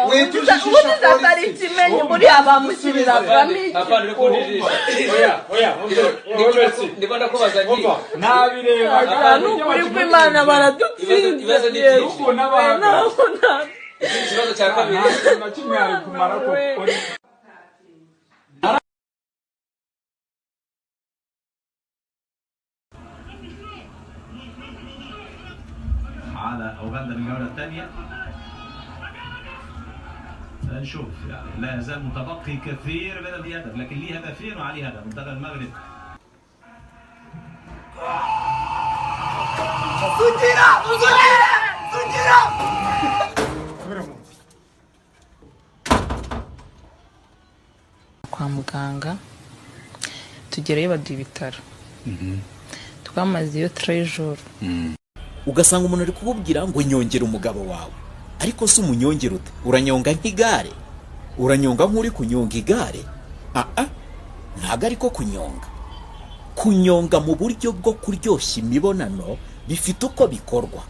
Witujijisha Atari ikimenyi buriya bamushyiriragamo iki? Apana, uri kunjijisha. Oya, oya. Ndiko ndakubaza nti Nabireba. Ni ukuri kw'Imana baradutsinze. Ibibazo ni byinshi. Ukuntu abahagaze. Ikibazo cya kabiri. Nta kintu na kimwe yari kumara koko. على اوغندا بالجوله الثانيه. نشوف، يعني لا يزال متبقي كثير من الهدف، لكن ليه هدفين وعليه هدف منتخب المغرب. Kwa muganga tugerayo, baduha ibitaro, twamaze iyo 3 jours. Ugasanga umuntu ari kukubwira ngo nyongera umugabo wawe, ariko si umunyongera ute? Uranyonga nk'igare? Uranyonga nk'uri kunyonga igare? Aa, ntabwo ariko kunyonga. Kunyonga mu buryo bwo kuryoshya imibonano bifite uko bikorwa.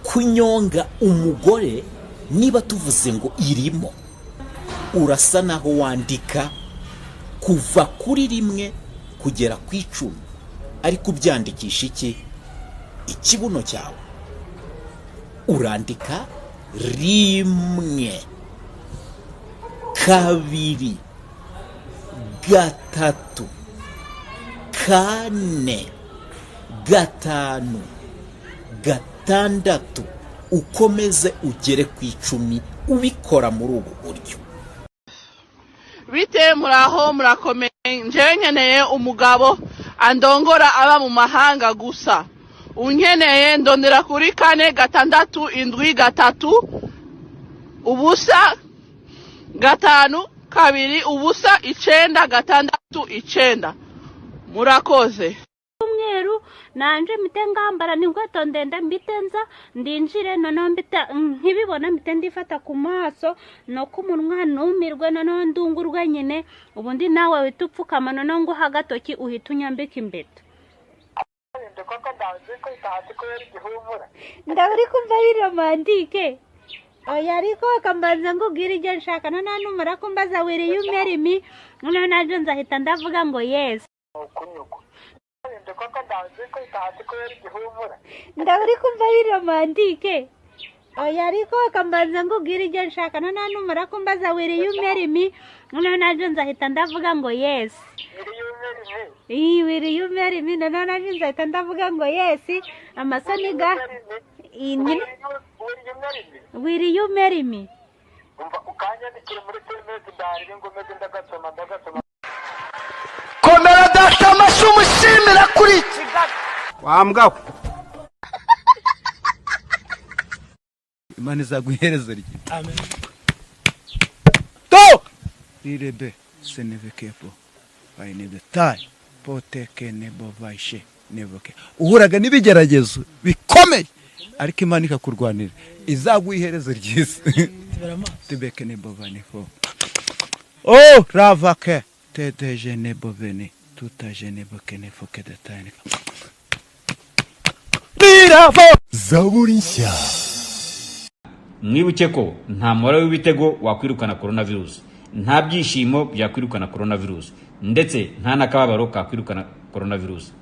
Kunyonga umugore, niba tuvuze ngo irimo, urasa naho wandika kuva kuri 1 kugera ku 10, ariko ubyandikisha iki? Ikibuno cyawe. Urandika 1, 2, 3, 4, 5, 6, ukomeze ugere ku 10, ubikora muri ubu buryo. Bite, muraho, murakomeye? Njyewe nkeneye umugabo andongora, aba mu mahanga gusa. Unkeneye ndondera kuri 4 6 7 3 0 5 2 0 9 6 9. Murakoze. Umweru nanje mpite ngambara n'inkweto ndende, mbite nza ndinjire, noneho mbite nkibibona mbite ndifata ku maso no ku munwa, numirwe, noneho ndungurwe nyine. Ubundi nawe uhita upfukama, noneho nguha agatoki, uhita unyambika impeta. Ndaburi kumva biri romantique. Oya, ariko kambanza ngubwire ibyo nshaka, noneho numara kumbaza "Will you marry me?", noneho nanjye nzahita ndavuga ngo "Yes". Ndaburi kumva biri romantique. Oya, ariko kambanza ngubwire ibyo nshaka, noneho numara kumbaza "Will you marry me?", noneho nanjye nzahita ndavuga ngo "Yes". Iyi "Will you marry me?", noneho nanjye nzahita ndavuga ngo "Yes". Amasoni ga iyi nyine. "Will you marry me?" Ukanyandikira muri SMS, ndarire ngo meze ndagasoma, ndagasoma. Komera data amashyi, umushimira kuri Kigali. Wambwa we, Imana izaguhereza rye to rirebe senevekepo bayinedetayi poteke nebo vayishe neboke. Uhuraga n'ibigeragezo bikomeye, ariko Imana ikakurwanira, izaguha iherezo ryiza. Tibeke nebo vanifo o ravake tedeje nebo veni tutaje nebo kenefo kedetayini biravo. Zaburi nshya. Mwibuke ko nta mubare w'ibitego wakwirukana coronavirus, nta byishimo byakwirukana coronavirus, ndetse nta n'akababaro kakwirukana coronavirus.